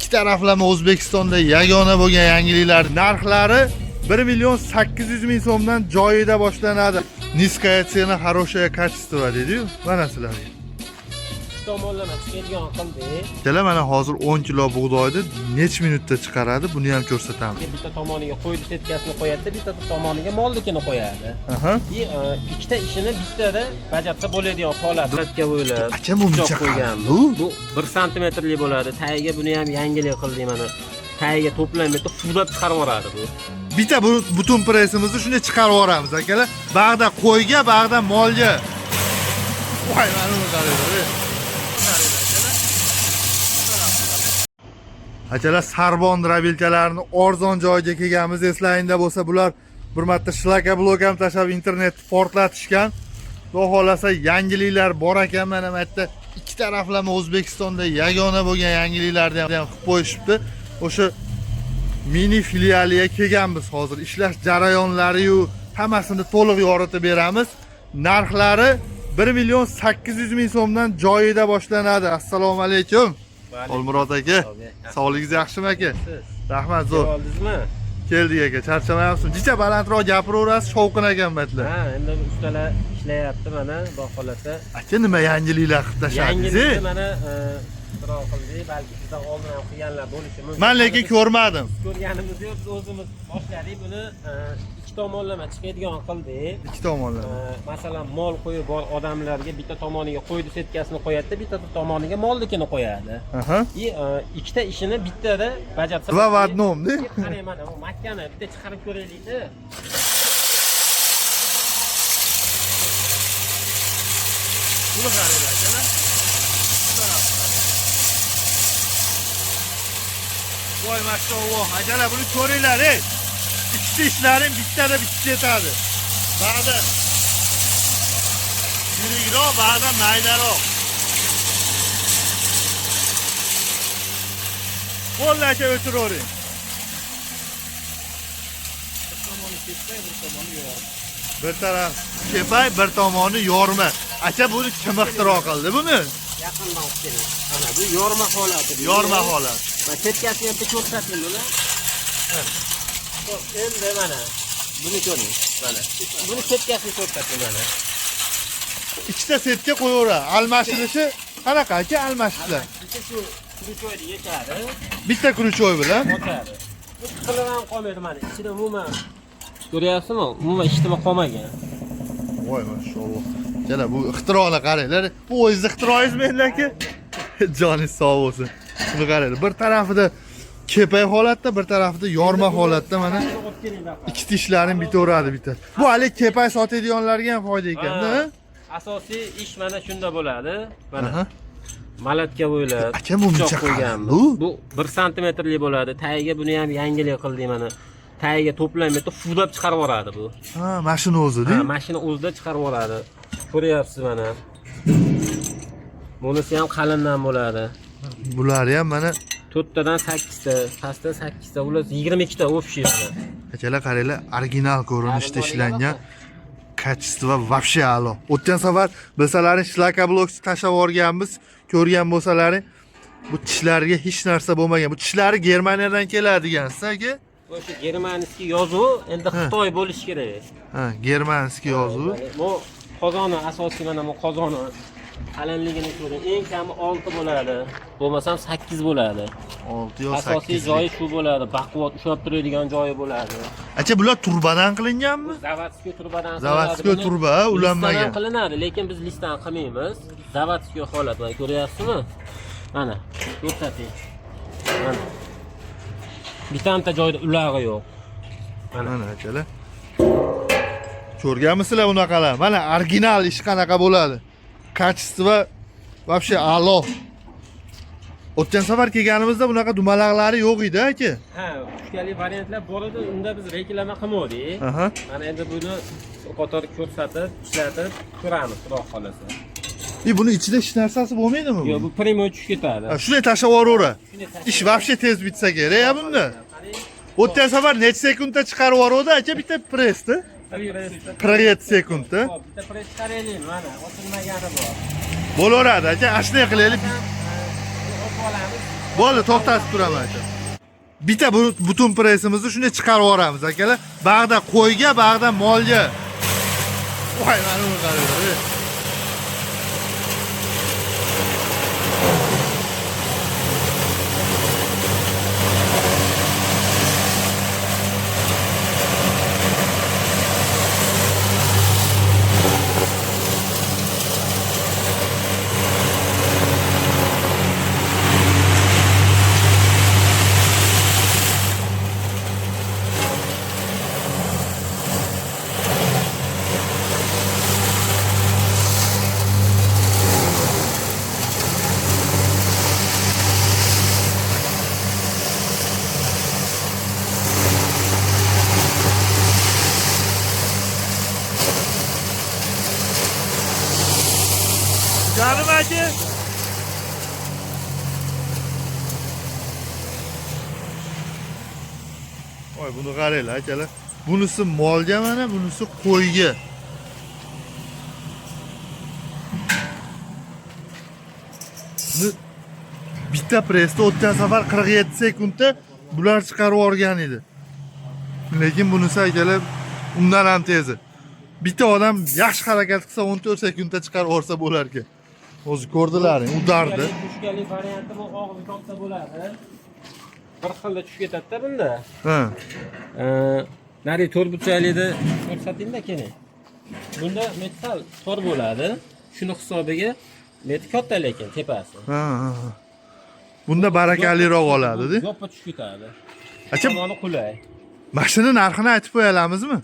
Ikki taraflama O'zbekistonda yagona bo'lgan yangiliklar. Narxlari 1 million 800 ming so'mdan joyida boshlanadi. Низкая цена, хорошее качество deydi-yu. Mana sizlarga. Ikki tomonlama chiqadigan qildik. Akalar, mana hozir 10 kilo bug'doyni necha minutda chiqaradi, buni ham ko'rsatamiz. Bitta tomoniga qo'ydi setkasini qo'yadi, bitta tomoniga molnikini qo'yadi. Aha. И ikkita ishini bittada bajarsa bo'ladigan holat. Setka bo'ylab. Aka, bu pichoq muncha qo'yganmiz. qalin, Bu 1 santimetrli bo'ladi. Tagiga buni ham yangilik qildik mana. Tagiga to'plam bitta suvlab chiqarib yuboradi bu. Bitta bu butun pressimizni shunday chiqarib yuboramiz akalar. Bag'da qo'yga, bag'da molga. Voy, mana buni qaranglar. Ey. Akalar, sarbon drabilkalarni arzon joyga kelganmiz. Eslaringda bo'lsa, bular bir marta shlaka blok ham tashlab internetni portlatishgan. Xudo xohlasa yangiliklar bor ekan, mana bu yerda ikki taraflama O'zbekistonda yagona bo'lgan yangiliklarni ham qilib qo'yishibdi. O'sha mini filialiga kelganmiz hozir. Ishlash jarayonlari-yu hammasini to'liq yoritib beramiz. Narxlari 1 million 800 ming so'mdan joyida boshlanadi. Assalomu alaykum. Xolmurod aka, sog'ligingiz yaxshimi aka? Rahmat zo'r. Oldingizmi? Keldik aka, charchamayapsizmi? Jicha balandroq gapiraverasiz, shovqin ekan bu yerlar. Ha, endi ustalar ishlayapti mana, xudo xohlasa. Aka, nima yangiliklar qilib tashladingiz? Yangilikni mana ixtiro qildik, balki bizdan oldin ham qilganlar bo'lishi mumkin. Men lekin ko'rmadim. Ko'rganimiz yo'q, biz o'zimiz boshladik buni, ikki tomonlama chiqadigan qildik. Ikki tomonlama. Masalan, mol qo'yi bor odamlarga bitta tomoniga qo'ydi setkasini qo'yadi, bitta tomoniga molnikini qo'yadi. Aha. И ikkita ishini bittada bajarsa. Два в одном, да? Qarang, mana bu makkani bitta chiqarib ko'raylik-da. Buni qaranglar akalar. Voy mashalloh, akalar buni ko'ringlar, ey. Ikkita ishlarim bittada bitib ketadi. Ba'da yirikroq, ba'da maydaroq. Bo'ldi aka, o'tiravering. Bir taraf kepay, bir tomoni yorma. Aka, buni kim ixtiro qildi buni? Yaqindan olib keling. Mana bu yorma holati. Bu. Yorma holat. Mana setkasini ham bitta ko'rsating buni. Xo'p, endi mana buni ko'ring. Mana. Buni setkasini ko'rsating mana. Ikkita setka qo'yaveradi. Almashilishi qanaqa aka almashishlar? Bitta shu крючой ni yechadi, Bitta крючой bilan. ochadi. Bu tiqilib ham qolmaydi mana. Ichida umuman ko'ryapsizmi? Umuman hech nima qolmagan. Voy mashalloh. Jala bu ixtironi qaranglar. Bu o'zingiz ixtiroyingizmi endi aka? Joningiz sog' bo'lsin. Buni qaranglar. Bir tarafida kepay holatda, bir tarafida yorma holatda mana Olib keling baqa. ikkita ishlarim bitaveradi bitta. Bu hali kepay sotadiganlarga ham foyda ekanda. Ha. Asosiy ish mana shunda bo'ladi. Mana Aha. malatka bo'ylab Aka, bu pichoq muncha qo'yganmiz. qalin, bu? Bu 1 santimetrli bo'ladi. Tagiga buni ham yangilik qildik mana. Tagiga to'plam bitta suvlab chiqarib yuboradi bu. Ha, mashina o'zi-da. Ha, mashina o'zida chiqarib yuboradi. Ko'ryapsiz mana. Bunisi ham qalindan bo'ladi. Bulari ham mana 4tadan 8 ta, pastdan 8 ta, ular 22 ta общий mana. akalar qaranglar, original ko'rinishda ishlangan. Качество вообще a'lo. O'tgan safar bilsalaring shlaka blok tashlab yuborganmiz, ko'rgan bo'lsalaring bu tishlarga hech narsa bo'lmagan. Bu tishlari Germaniyadan keladi degansiz aka? O'sha germanskiy yozuv endi Xitoy bo'lishi kerak. Ha, germanskiy yozuvi. Bu qozoni asosiy mana bu qozoni qalinligini ko'ring. Eng kami 6 bo'ladi. Bo'lmasam 8 bo'ladi. 6 yo Asosiy 8. joyi shu bo'ladi. Baquvvat ushlab turadigan joyi bo'ladi. Aka, bular turbadan qilinganmi? Заводской turbadan qilinadi. Заводской Buni turba, ulanmagan. Listadan qilinadi, lekin biz listdan qilmaymiz. Заводской holat mana ko'ryapsizmi? Mana ko'rsating. Mana. Bittanta joyda ulag'i yo'q. Mana. Mana akalar. Ko'rganmisizlar bunaqalar? Mana original ish qanaqa bo'ladi? Качество вообще a'lo. O'tgan safar kelganimizda bunaqa dumalaqlari yo'q edi aka. Ha, pushkali variantlar bor edi, unda biz reklama qilmadik. Aha. Mana endi buni qator ko'rsatib, ishlatib ko'ramiz, xudo xolasa. E buni ichida hech narsasi bo'lmaydimi? Yo'q, bu prямой tushib ketadi. Ha, shunday tashlab yuboraveradi. Shunday tashlab Ish вообще tez bitsa kerak ya bunda. O'tgan safar necha sekundda chiqarib yuboruvdi aka bitta pressni? 47 sekundda. Hop, bitta press chiqaraylik, mana ochilmagani bor. Bo'laveradi aka, ana shunday qilaylik. Ochib olamiz. Bo'ldi, to'xtatib turaman aka. Bitta butun pressimizni shunday chiqarib yuboramiz akalar. Bag'da qo'yga, bag'da molga. Voy, mana buni qaranglar. Canım aka. Voy, buni qaranglar akalar. Bunisi molga mana, bunisi qo'yga. Buni bitta pressda o'tgan safar 47 sekundda bular chiqarib yuborgan edi. Lekin bunisi akalar undan ham tezi. Bitta odam yaxshi harakat qilsa 14 sekundda chiqarib yuborsa bo'lar ekan. O'zi ko'rdilaring, udardi. Pushkali varianti bu og'zi katta bo'ladi. Bir xilda tushib ketadi-da bunda. Ha. Nari to'rt burchaklikni ko'rsatingda keling. Bunda metal tor bo'ladi. Shuni hisobiga met katta lekin tepasi. Ha, ha, ha. Bunda barakaliroq oladi-da. Yoppa tushib ketadi. Acha, Tomoni qulay. mashina narxini aytib qo'ya olamizmi?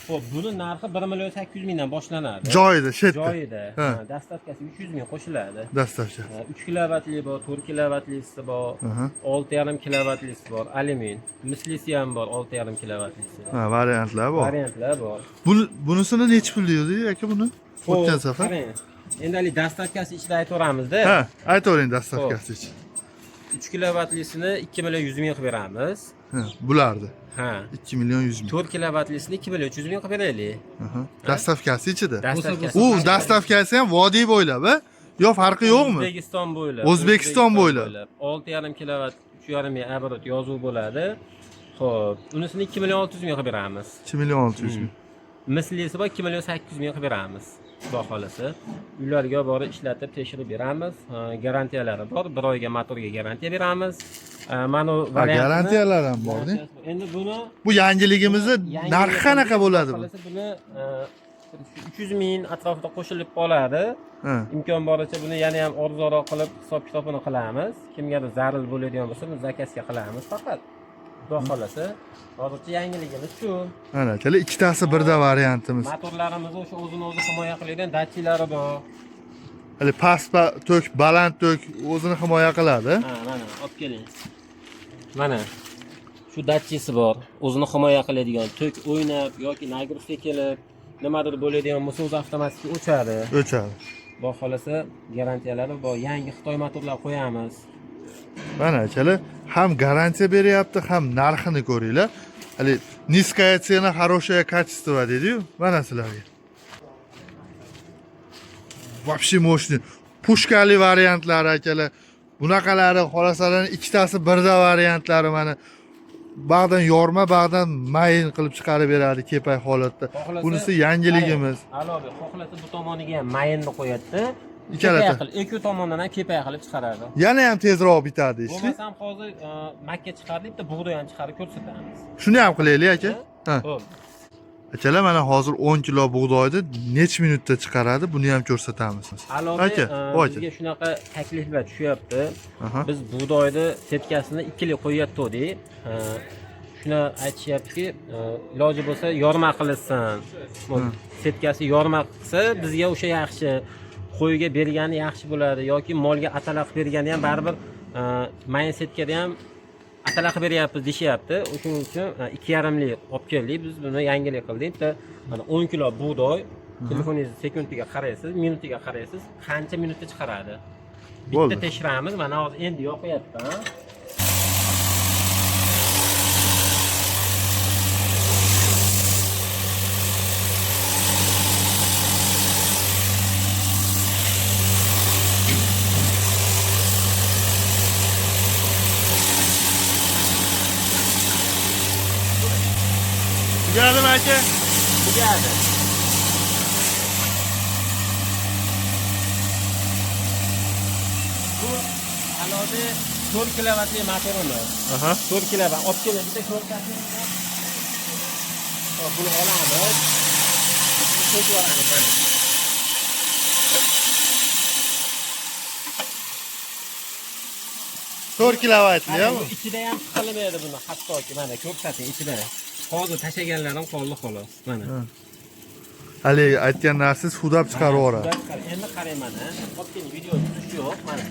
Xo'p, buni narxi 1 million 800 mingdan boshlanadi. Joyida, shetda. Joyida. Ha. Ha, Dastavkasi 300 ming qo'shiladi. Dastavka. 3 kilovatli bor, 4 kilovatlisi bor, Aha. 6,5 kilovatlisi bor, alyumin. Mislisi ham bor, 6,5 kilovatlisi. Ha, variantlar bor. Variantlar bor. Buni bunisini nechi pul deydi aka buni? O'tgan Xo'p, safar. qarang. Endi hali dastavkasi ichida aytaveramizda. Ha, aytavering dastavkasi ichi. 3 kilovatlisini 2 million 100 ming qilib beramiz. Ha, bulardi. Ha. 2 million 100 ming. 4 kilovatlisini 2 million 300 ming qilib beraylik. Aha. Dastavkasi ichida. Dastavkasi. U dastavkasi ham vodiy bo'ylab, a? Yo farqi yo'qmi? O'zbekiston bo'ylab. O'zbekiston bo'ylab. 6,5 kilovat, 3,5 ming оборот yozuv bo'ladi. Xo'p, unisini 2 million 600 ming qilib beramiz. 2 million 600 ming. Mislisi bor 2 million 800 ming qilib beramiz. Xudo xolasa. Uylarga borib ishlatib tekshirib beramiz. Ha, Garantiyalari bor. Bir oyga motorga garantiya beramiz. Ha, Mana bu Ha, variantini- garantiyalar ham bor, ne? Garantiyasi bor. Endi buni Bu yangiligimizni yangi narxi qanaqa bo'ladi bu? Xolasa buni 300 ming atrofida qo'shilib qoladi. Ha. Imkon boricha buni yana ham arzonroq qilib hisob kitobini qilamiz. Kimgadir zarur bo'ladigan bo'lsa, buni zakazga qilamiz faqat. Xudo xolasa, hozircha yangiligimiz shu. Mana akalar ikkitasi birda variantimiz. Motorlarimizni o'sha o'zini o'zi himoya qiladigan datchiklari bor. Hali past tok, baland tok o'zini himoya qiladi. Ha, mana olib keling. Mana shu datchisi bor, o'zini himoya qiladigan. Tok o'ynab yoki nagruzga kelib nimadir bo'ladigan bo'lsa, o'zi avtomatik o'chadi. O'chadi. Xudo xolasa garantiyalari bor. Yangi Xitoy motorlar qo'yamiz. Mana akalar ham garantiya beryapti, ham narxini ko'ringlar. Hali низкая цена, хорошее качество deydi-yu. Mana sizlarga. Вообще мощный. Pushkali variantlari akalar. Bunaqalari xolasalarning ikkitasi birda variantlari mana. Bag'dan yorma, bag'dan mayin qilib chiqarib beradi kepak holatda. Xohlasa- Bunisi yangiligimiz. Alobi, xohlasa bu tomoniga ham mayinni qo'yadi. Ikkalata. Kepak qilib, ikki tomondan ham kepak qilib chiqaradi. Yana ham tezroq bitadi ishni. Bo'lmasam hozir makka chiqardik, bitta bug'doy ham chiqarib ko'rsatamiz. Shuni ham qilaylik aka. Ha. Xo'p. Akalar mana hozir 10 kilo bug'doyni necha minutda chiqaradi, buni ham ko'rsatamiz. Alobi, Aka, voy aka. bizga shunaqa takliflar tushyapti. Aha. Biz bug'doyni setkasini ikkilik qo'yayotgandik. Shuni aytishyaptiki, iloji bo'lsa yorma qilinsin. Bu Setkasi yorma qilsa bizga o'sha yaxshi. Qo'yga bergani yaxshi bo'ladi yoki molga atala qilib bergani ham baribir mayin setkada ham atala qilib beryapmiz deyishyapti. O'shuning uchun 2,5lik olib keldik. Biz buni yangilik qildik. Bitta mana 10 kilo bug'doy telefoningizni sekundiga qaraysiz, minutiga qaraysiz, qancha minutda chiqaradi. Bitta Bo'ldi. tekshiramiz. Mana hozir endi yoqyapti. Ha? Tugadimi aka? Tugadi. Bu alohida 4 kilovatli motorimiz. Aha. 4 kilovat. Olib keling, bitta ko'rsating. Hop, buni olamiz. Buni qo'shib olamiz mana. 4 kilovatli Qarang, bu. bu ichida ham tiqilmaydi buni, hattoki mana ko'rsating ichida. Hozir tashlaganlarim qoldi xolos. Mana. Haligi aytgan narsangiz hudab chiqarib yuboradi. Xudo chiqarib. Endi qarang mana. Olib keling, video tutish yo'q mana.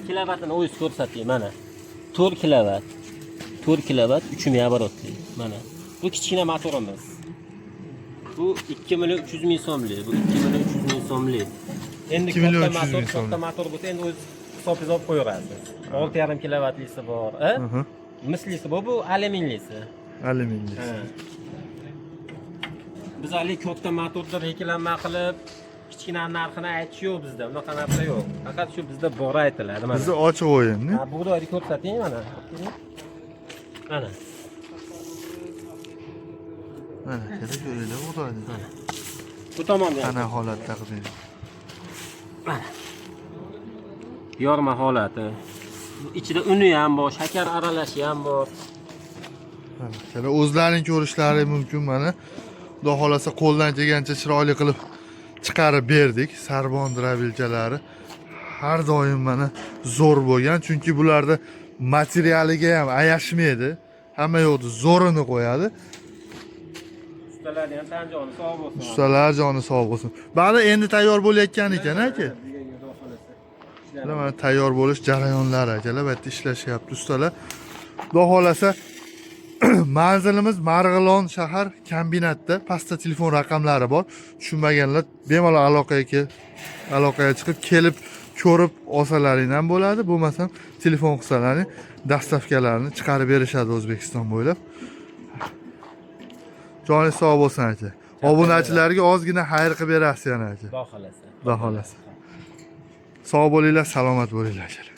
Kilovatini o'zingiz ko'rsating mana. 4 kilovat. 4 kilovat 3000 оборот li mana. Bu kichkina motorimiz. Bu 2 million 300 ming so'mlik. Bu 2 million 300 ming so'mlik. Endi 2 million katta 300 ming motor, katta so'mlik. motor bo'lsa endi o'z hisob-hisob qo'yaverasiz. 6,5 kilovatlisi bor, a? Mhm. Mislisi bor, bu alyuminlisi. Alyuminli. Ha. Biz haligi katta motorda reklama qilib, kichkina narxini aytish yo'q bizda. Unaqa narsa yo'q. Faqat shu bizda bor aytiladi mana. Bizni ochiq o'yinni. Ha, bug'doyni ko'rsating mana. Mana. Mana akalar ko'ringlar bug'doyni. Bu tomonda ham. Qana holatda qilib. Mana. Yorma holati. Bu ichida uni ham bor, shakar aralashi ham bor. Mana akalar o'zlaring ko'rishlari mumkin mana. Xudo xolasa qo'ldan kelgancha chiroyli qilib chiqarib berdik. Sarbon дробилка lari har doim mana zo'r bo'lgan, chunki bularda materialiga ham ayashmaydi. Hamma yoqda zo'rini qo'yadi. Ustalarni ham tan joni sog' bo'lsin. Ustalar joni sog' bo'lsin. Bali endi tayyor bo'layotgan ekan aka. Bugun Xudo xolasa. Bular mana tayyor bo'lish jarayonlari akalar, bu yerda ishlashyapti ustalar. Xudo xolasa manzilimiz Marg'ilon shahar kombinatda. Pastda telefon raqamlari bor. Tushunmaganlar bemalol aloqaga chiqib kelib ko'rib olsalaring ham bo'ladi. Bo'lmasam telefon qilsalaring доставка larni chiqarib berishadi O'zbekiston bo'ylab. Joningiz sog' bo'lsin aka. Obunachilarga ozgina xayr qilib berasiz yana aka. Xudo xolasa. Xudo xolasa. Sog' bo'linglar, salomat bo'linglar akalar.